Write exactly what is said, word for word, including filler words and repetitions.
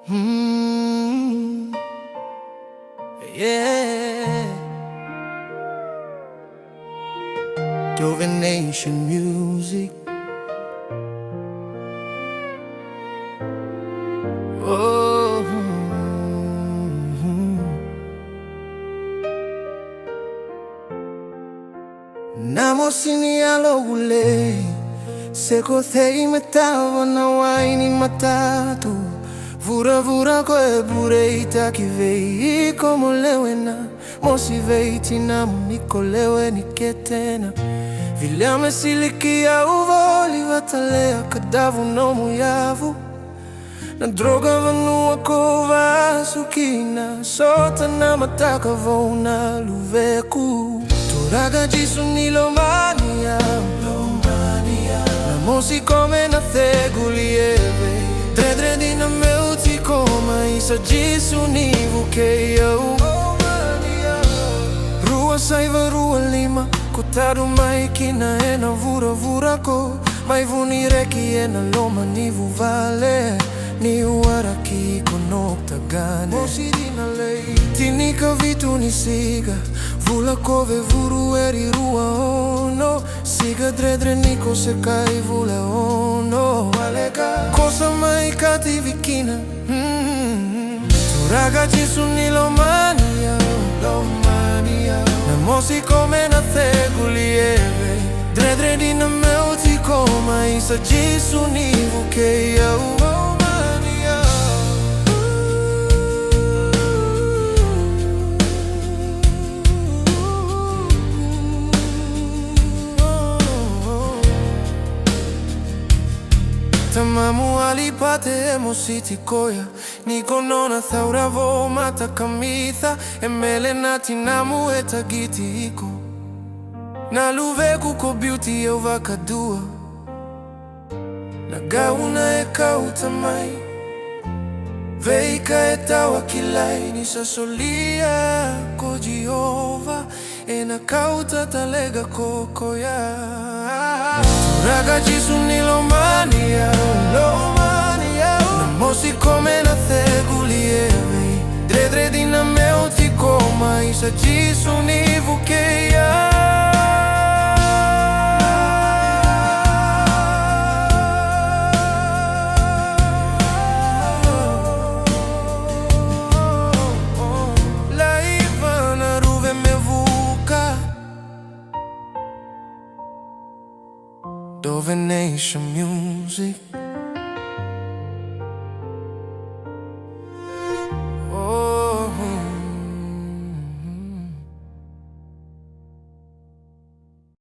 Mm. Yeah. Dove Nation Music. Oh. Na mosi ni yalo ulei, se ko cei me tava na wai ni matatu. Vuravura ko e bureitaki vei iko mo lewena. Mosi vei tinamu ni ko lewe ni ketena. Vilia me siliki au voli vata lea ka davu nomu yavu. Na droga vanua ko vasu kina, sota na mataka vou na luveku. Turaga Jisu ni lomani au, lomani au. Na mosi kome na cegu lieve, dredre dina meu tiko mai sa Jisu ni vukei au. Lomani au. Rua saiva rua lima, ko tadu mai kina ena vuravura ko mai vuni reki ena loma ni vuvale, ni waraki ko noqu tagane. Mosi dina lei, tinikavitu ni siga, vula ko Feverueri rua ono, siga dredre ni ko se kai vula ono. Ko sa mai kativi kina. Mm. Turaga Jisu ni lomani au, lomani au. Na mosi kome na cegu lieve, dredre dina meu tiko mai sa Jisu ni vukei au. Lomani au. Tamamu Alipate e mosi tiko ya, ni ko nona cauravo mata kamica, e mele na tinamu e tagiti iko. Na luveku ko biuti au vakadua. Na gauna e kauta mai veika e tawa kilai ni sa solia ko Jiova, ena kauta talega ko koya. Turaga Jisu ni lomani au, lomani au. Na mosi kome na cegu lieve, dredre dina meu tiko mai sa Jisu ni vukei au. Laiva na ruve me vuka. Dove Nation Music.